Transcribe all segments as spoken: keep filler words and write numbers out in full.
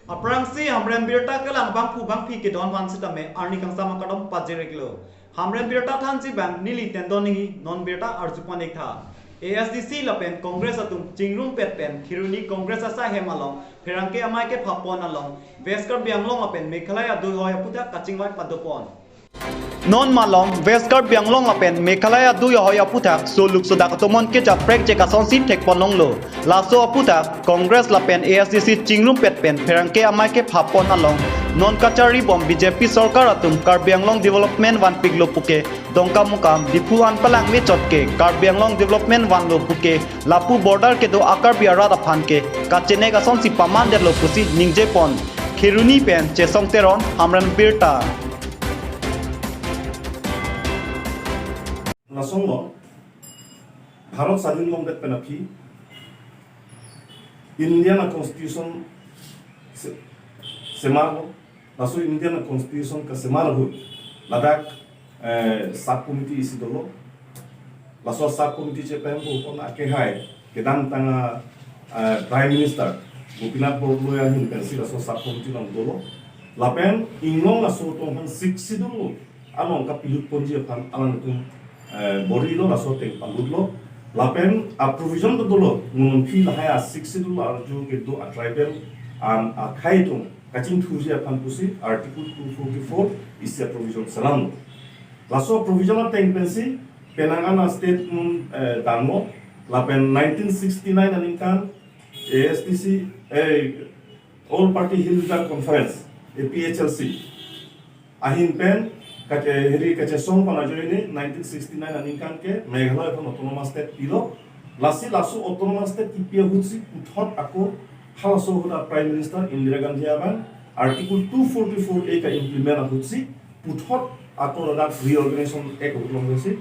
Aphrangsi Hamren Birta kelang bangphu bangphi kedon aphan sitame arni kangsam akardom pajir-iklo. Hamren Birta thansi bang neli Tendon Inghi non birta arju pon-iktha. A S D C lapen Congress atum chingrumpet pen Kheroni Congress asaihem along pherangke amei kepha pon along West Karbi Anglong lapen Meghalaya duihoi aphuthak kachingvai padopon. Non malom West Karbi Anglong lapen Meghalaya duihoi aphuthak soluk sodak atomon keja prekjek asonsi thekpon longlo. Laso aphuthak Congress lapen A S D C chingrumpet pen pherangke amei kepha pon along non kacharibom B J P sorkar atum Karbi Anglong development vanpiklo puke Dongkamukam Diphu an palangvechot ke Karbi Anglong development vanlo puke lapu border kedo a-Karbi arat aphan ke kachenek asonsi pamandetlo pusi ningje pon. Kheroni pen Chesong Teron, Hamren Birta. Lason lo, Bharat sadhin longdet pen aphi Indian a-constitution se-, semarlo, laso Indian a-constitution kasemar ahut ladak, eh, sub committee isi dolo. Laso sub committee chepeng ko kon akehai kedamtang a, eh, Prime Minister Gopinath Bordoloi ahin pensi laso sub committee along dolo. Lapen inglong laso tong aphan Sixth Schedule along kapilut ponji aphan alangtum, eh, borilo, laso ateng palutlo. Lapen a-provision do dolo, ngunphi lahai a-Sixth Schedule arju kedo a-tribal an akhei atum kachingthuji aphan pusi Article two forty-four isi a-provision selamlo. Laso provision ateng pensi penang an a-state mun, eh, damlo. Lapen nineteen sixty-nine aningkan A S D C, eh, All Party Hill Belt Conference, A P H L C ahin pen kache-, heri kachesong pon ajoine nineteen sixty-nine aningkan ke Meghalaya aphan autonomous state pilo. Lasi laso autonomous state kipi ahutsi puthot ako halaso ahut a-Prime Minister Indira Gandhi abang Article two forty-four A ka-implement ahutsi puthot ako ladak Reorganization Act ahut along si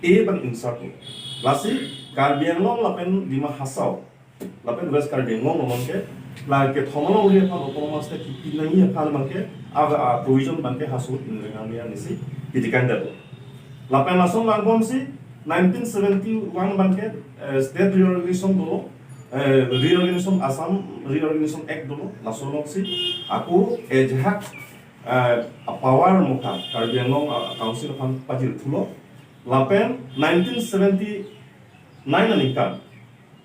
A abang insert lo. Lasi Karbi Anglong lapen Dima Hasao lapen West Karbi Anglong along ke la kethom alongri aphan autonomous state kipi nangji aphan abang ke a, a-provision abang ke halaso ahut Indira Gandhi anisi pitikan dado. Lapen lason langbomsi nineteen seventy-one abang ke, eh, state reorganization dolo, eh, reorganization, Assam Reorganization Act dolo, laso alongsi ako ajahak, eh, a-power mokha Karbi Anglong, ah, Council aphan pajirthulo. Lapen nineteen seventy-nine aningkan,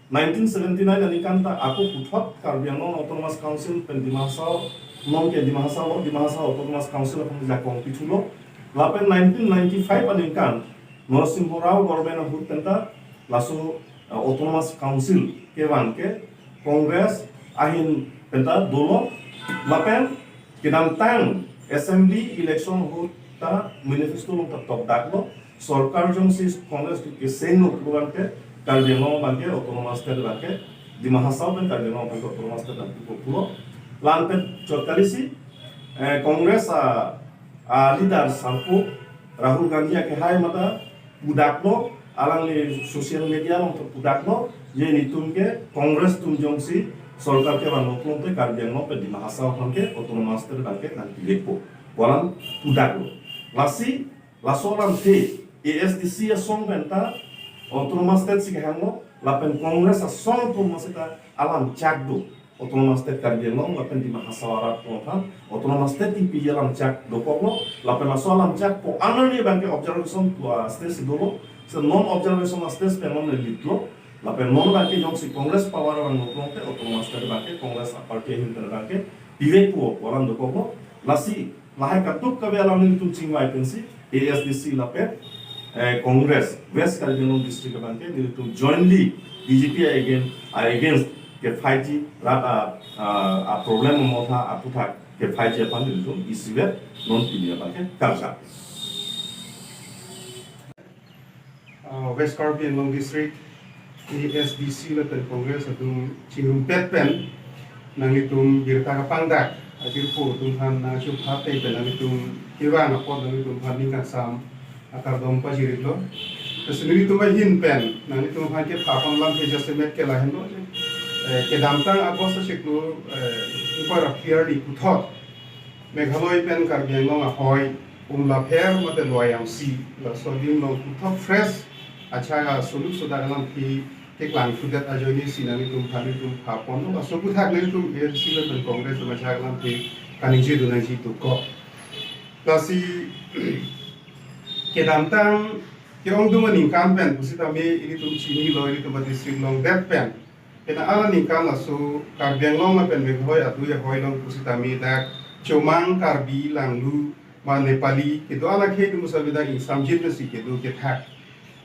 nineteen seventy-nine aningkan ta ako puthot Karbi Anglong Autonomous Council pen Dima Hasao along ke Dima Hasao, Dima Hasao Autonomous Council aphan jakong pithulo. Lapen nineteen ninety-five aningkan Narasimha Rao government ahut penta laso, eh, Autonomous Council kevang ke Congress ahin penta dolo. Lapen kedamtang assembly election ahut ta manifesto along ta tokdaklo, sorkar jongsi Congress tu kesengno pulo abang ke Karbi Anglong abang ke autonomous state abang ke Dima Hasao pen Karbi Anglong abang ke autonomous state abang ke pulo. La-an pen chot kalisi, eh, Congress a, a-leader sarpo Rahul Gandhi akehai mate pudaklo, alangli social media along ta pudaklo, je netum ke Congress atum jongsi sorkar kevanlo pulote Karbi Anglong pen Dima Hasao aphan ke autonomous state abang ke nangpivekpo pu alam pudaklo. Lasi laso alamthe A S D C asong penta autonomous state si kehanglo, lapen Congress asong atum masi ta alam chak do. Autonomous state Karbi Anglong lapen Dima Hasao arat aphan autonomous state kipiji alam chak dokoklo, lapen laso alam chak ko-an arni abang ke observation pu a-state si dolo, se non observation a-state pen non elitlo, lapen non abang ke jongsi Congress power abang nangpulote autonomous state abang ke Congress a-party ahin pen abang ke pivekpo pu alam dokoklo. Lasi lahai kaduk kave alam nelitum chingvai pensi A S D C lapen, eh, Congress West Karbi Anglong District abang ke nelitum jointly B J P against, against ke fight ji rat a, a, a-problem motha aphuthak ke fight ji aphan nelitum isivet non pini abang ke karja. Ah, West Karbi Anglong District A S D C lapen Congress atum chingrumpet pen nanglitum birta kapangdak ajirpo atum aphan nangchupha ateng pen nanglitum kevang apot nanglitum aphan ning kangsam akardom pajir-iklo. Lasi nelitum ahin pen nanglitum aphan kepha pon alamthe jasemet ke lahenlo. Eh, kedamtang August achiklo, eh, ingkoi ra phli arni puthot Meghalaya pen Karbi Anglong ahoi Umlapher mate Loyang si, laso adim along puthot fresh Ajahak asuluk sodak alamthe keklang thudet ajoine si nanglitum aphan nelitum pha ponlo, laso aphuthak nelitum A I C C lapen Congress atum ajahak alamthe kaningje dun nangji tukok. Lasi kedamtang ke-ongdung aningkan pen pusitame ilitum chinilo, ilitum a-district along det pen. Penang aningkan laso Karbi Anglong lapen Meghalaya adui ahoi along pusitame dak Chomang, Karbi, Langlu, ma Nepali kedo-an akhei atum sarbida ingsamjin si kedo kethak.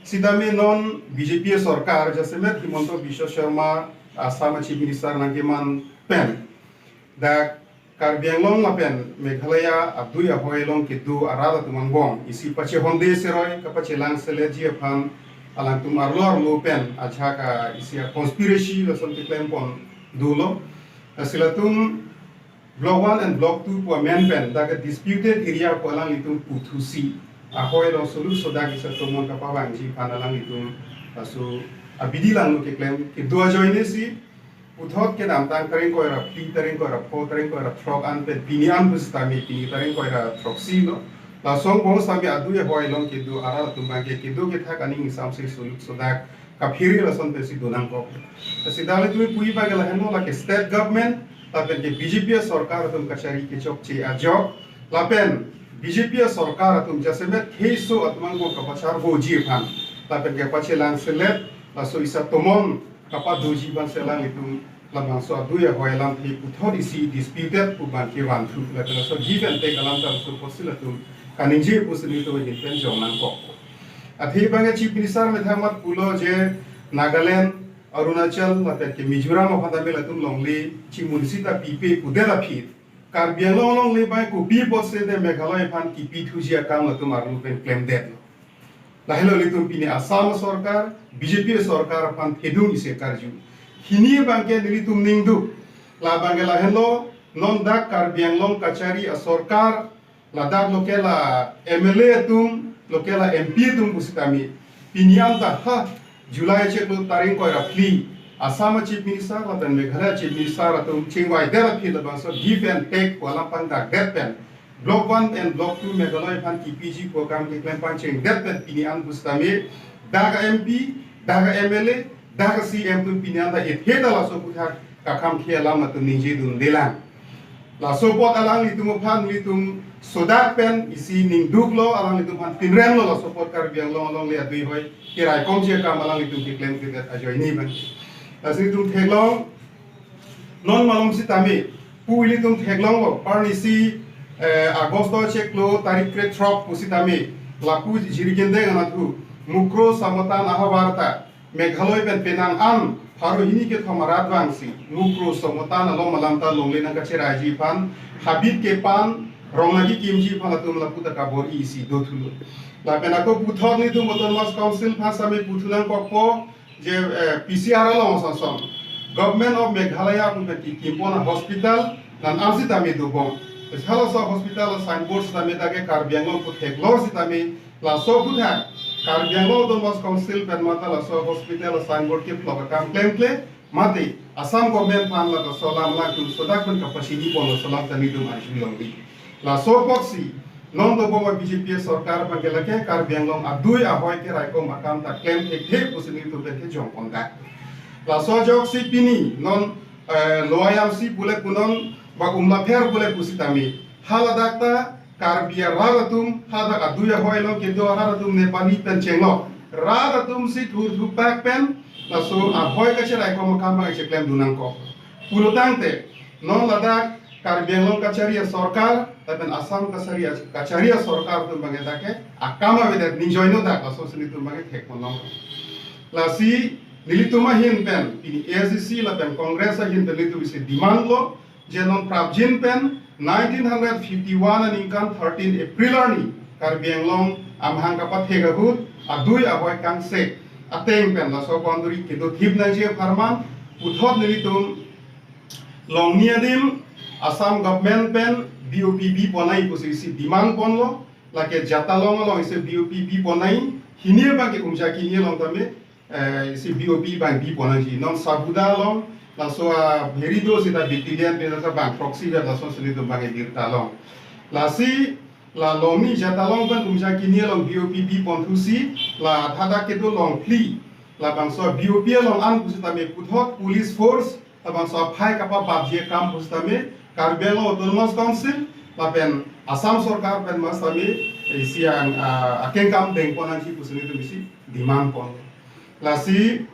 Sitame non B J P sorkar jasemet Himanta Biswa Sarma Assam Chief Minister nangkeman pen dak Karbi Anglong lapen Meghalaya adui ahoi along kedo arat atum angbong isi pachehonde seroi kapachelangseletji aphan alangtum arlo arlo pen ajahak isi a-conspiracy lason keklem pon dolo. Lasi latum Block one and Block two pu amen pen dak disputed area pu alanglitum puthusi ahoi along suluk sodak isi atomon kapavangji aphan alanglitum laso abidi langno keklem kedo ajoine si puthot kedamtang tarik ingkoi ra phli, tarik ingkoi ra pho, tarik ingkoi ra throk an pen pini an pusitame, pini tarik ingkoi ra throksi lo. Laso angbong sitame adui ahoi along kedo arat atum abangke kedo kethak aning ingsamse suluk sodak kaphere lason pensi do nangkok. Lasi dak nelitum puji abangke lahenlo, lake state government lapen ke B J P sorkar atum kachari kechokche ajok lapen B J P sorkar atum jasemet kheiso atum angbong kapacharboji aphan lapen kapachelangselet laso isi atomon kapadoji aphansi alanglitum labangso adui ahoi alamthe puthot isi disputed pu abangke vanthu lapen laso give and take alam ta laso apotsi latum kaningje pusi nelitum ahin pen jong nangkok. Athe abangke Chief Minister methang amat pulo je Nagaland, Arunachal lapen ke Mizoram aphan tame latum longle chimunsi ta pipe pudet aphi Karbi Anglong alongle abang kopi apotsi de Meghalaya aphan kipithuji akam latum arlo pen klemdetlo. Lahelo ilitum pini Assam sorkar, B J P sorkar aphan thedung isi karju. Hini abangke nelitum ningduk. La abangke lahenlo, non dak Karbi Anglong kachari asorkar, ladak local a M L A atum, local a M P atum pusitame pini an ta ha July chiklo tarik ingkoi ra phli Assam Chief Minister lapen Meghalaya Chief Minister atum chingvaidet aphi labangso give and take pu alam pangdakdet pen Block one and Block two Meghalaya aphan kipiji pu akam keklem pangchengdet pen pini an pusitame dak M P, dak M L A, dak C M atum pini an ta ethe ta laso aphuthak kakham khei alam atum ningje dundelang. Laso apot alanglitum aphan nelitum sodak pen isi ningduklo, alanglitum aphan pinremlo, laso apot Karbi Anglong alongle adui ahoi keraikomji akam alanglitum keklem kedet ajoine abang. Lasi nelitum theklong, non malom sitame pu ilitum theklonglo, parnisi eh, August chiklo tarik krethrok pusitame lapu Jirikindeng anatthu Mukroh Samotan ahavar ta Meghalaya pen penang an pharo hini kethom arat vangsi Mukroh Samotan along malam ta longle nangkacheraiji aphan habit kepan rong nangkekimji aphan latum lapu ta kabor-i isi dothulo. Lapen ako puthot nelitum Autonomous Council aphan sitame puthu nangkokpo je eh, P C R along song song Government of Meghalaya pu pen kikim pon a-hospital nang-an sitame dobom. Halaso hospital signboard sitame dak ke Karbi Anglong pu theklor sitame laso aphuthak Karbi Anglong Autonomous Council pen mate laso hospital signboard keplok akam klemkle mate Assam government aphan laso alam latum sodak pen kapachini pon laso alam ta nelitum arjulongji. Laso apotsi non dobom a-B J P sorkar abangke lake Karbi Anglong adui ahoi keraikom akam ta klem thekthe pusi nelitum pen kejong pon dak. Laso ajoksi pini non eh, Lower Yamsi pule punon ba Umlapher pule pusitame haladak ta Karbi arat atum, hadak adui ahoi along kedo arat atum Nepali pen chenglok rat atum si thur thupak pen laso ahoi kacheraikom akam abang cheklem dun nangkok. Pulotangte non ladak Karbi Anglong kachari asorkar lapen Assam kachari as-, kachari asorkar atum abangke dak ke akam avedet, ningjoino dak, laso si nelitum abangke thek ponlong. Lasi nelitum ahin pen pini A I C C lapen Congress ahin pen nelitum isi demand lo je non prapjin pen nineteen hundred fifty-one aningkan thirteen April arni Karbi Anglong amahang kapathek ahut adui ahoi kangsek ateng pen laso boundary kedothip nangji apharman puthot nelitum longni adim Assam government pen B O P bi pon nangji pusi isi demand ponlo, lake Jatalong along isi B O P bi pon nangji, hini abangke Umjakini along tame eh, isi B O P abang bi pon nangji. Non Sabuda along laso a-bheri do sita battalion pen laso bang proxy vet laso si nelitum abangke birta long. Lasi La Longni Jatalong pen Umjakini along B O P bi pon thusi, la hadak kedo Longphli, labangso B O P along an pusitame puthot police force, labangso aphai kapabapji akam pusitame Karbi Anglong Autonomous Council lapen Assam Sorkar pen masitame isi ang, ah, akengkam dengpon nangji pusi nelitum isi demand pon. Lasi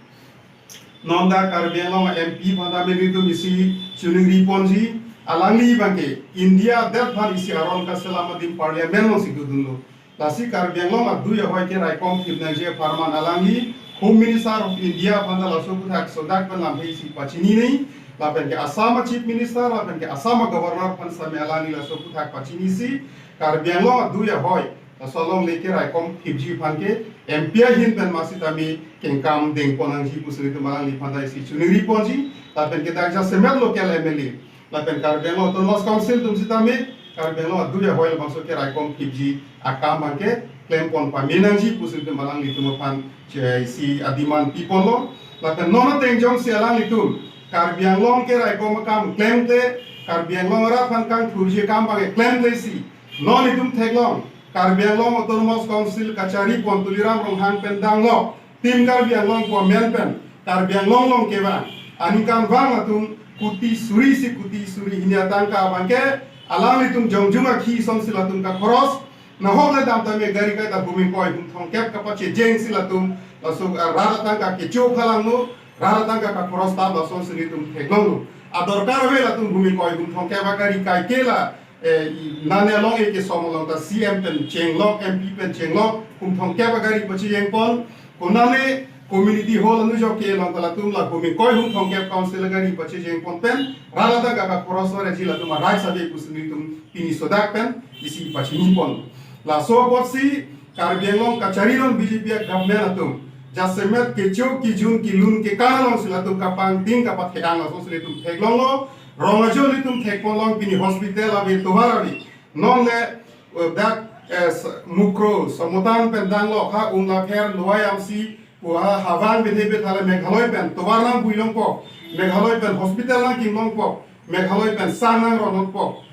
non dak Karbi Anglong M P aphan tame nelitum isi choningri ponji, alangli abangke India adet aphan isi aron kaselam adim Parliament alongsi dodunlo. Lasi Karbi Anglong adui ahoi keraikom phip nangji apharman alangli Home Minister of India aphan ta laso aphuthak sodak pen lamthe isi pachini nangji, lapen ke Assam a Chief Minister, lapen ke Assam a Governor aphan sitame alangli laso aphuthak pachinisi Karbi Anglong adui ahoi laso alongle keraikom phipji aphan ke M P ahin pen masitame kengkam dengpon nangji pusi nelitum alangliphan ta isi choningri ponji, lapen ke dak jasemet local M L A lapen Karbi Anglong Autonomous Council atum sitame Karbi Anglong adui ahoi labangso keraikom phipji akam abangke klempon pame nangji pusi nelitum alanglitum aphan che isi ademand piponlo. Lapen non ateng jongsi alanglitum Karbi Anglong keraikom akam klemkle, Karbi Anglong arat aphan kangthurji akam abangke klemkle si non itum theklong Karbi Anglong Autonomous Council kachari pon Tuliram Ronghang pen danglok Team Karbi Anglong pu amen pen Karbi Anglong along kevang aningkanvang atum kuti suri isi kuti suri hini atangka abangke alanglitum jongjung akhi asonsi latum kakhoros, nahok le dam tame gari kaita bumi koi hum thomkep kapachejeng si latum laso, ah, rat atangka kecho phalangno, rat atangka kakhoros ta lasonsi nelitum theklonglo. Adorkar ave latum bumi koi hum thomkep agari kaike la, eh, i, nane along eke som along ta C M pen chenglok, M P pen chenglok, hum thomkep agari pachejeng pon, konane community hall anujok ke along ta latum la bumi koi hum thomkep council agari pachejeng pon pen, rat atangka kakhoros ore ji latum a-right ave pusi nelitum pini sodak pen isi pachini pon. Laso apotsi Karbi Anglong kachari non B J P a government atum jasemet kecho kijun kilun kekan alongsi latum kapangting kapathe-ang lasonsi nelitum theklonglo. Rong ajo nelitum thekponlong pini hospital ave, tovar ave. Non le, eh, dak, eh, s-, Mukroh, Samutan pen danglok ha Umlapher, Lower Yamsi, pu ha Hawang bede bede thala Meghalaya pen tovar nangpuilongpo, Meghalaya pen hospital nangkinlongpo, Meghalaya pen sang nangronlongpo,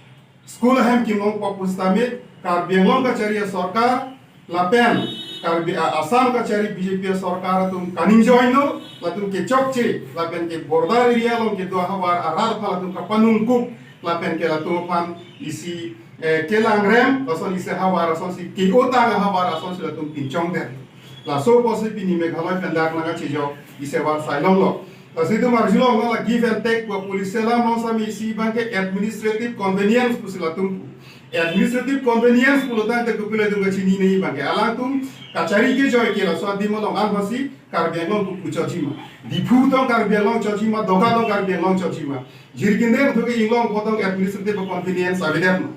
school ahem kinlongpo pusitame Karbi Anglong kachari asorkar lapen Karbi, ah, Assam kachari B J P asorkar atum kaning joino, latum kechokche, lapen ke border area along kedo ahavar arat aphan latum kapanungkuk, lapen ke latum aphan isi, eh, kelangrem, lason isi ahavar asonsi ke-otang ahavar asonsi latum pinchongdet. Laso apotsi pini Meghalaya pen dak nangkachejok isi ahavar sailonglo. Lasi itum arjulong nang la give and take pu policy alam along sitame isi abangke administrative convenience pusi latum pu. Administrative convenience pulo tangte kopilo itum kachini nangji abangke alangtum kachari kejoi ke laso adim along anphansi Karbi Anglong pu pu chotji ma. Diphu tong Karbi Anglong chotji ma, Doka tong Karbi Anglong chotji ma. Jirikindeng thu ke inglong apot tong administrative convenience avedet ma.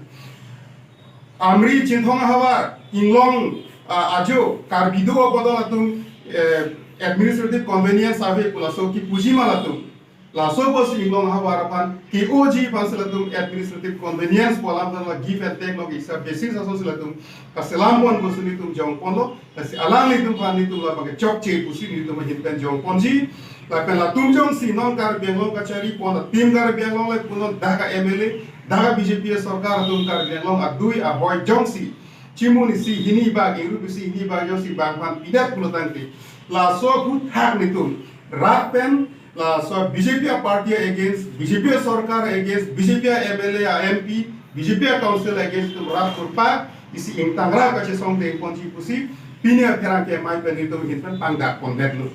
Amri Chinthong ahavar inglong, ah, ajo Karbi do apot tong latum, eh, administrative convenience ave pu laso kipuji ma latum. Laso apotsi inglong ahavar aphan ke-oji aphansi latum administrative convenience pu alam tang la give and take along isi basis asonsi latum kaselam pon pusi nelitum jongponlo. Lasi alanglitum aphan nelitum labang kechokche pusi nelitum ahin pen jongponji. Lapen latum jongsi non Karbi Anglong kachari pon, Team Karbi Anglong le punon dak a-M L A, dak a-B J P asorkar atum Karbi Anglong adui ahoi jongsi chimun isi hini bag, ingrup isi hini bag jongsi bang aphan pidet pulo tangte, laso aphuthak nelitum rat pen laso B J P a-party against, B J P asorkar against, B J P a-M L A, a-M P, B J P a-council against atum rat thurpak isi ingtang ra kachesong dengponji pusi pini apherangke amei pen nelitum ahin pen pangdak pondetlo.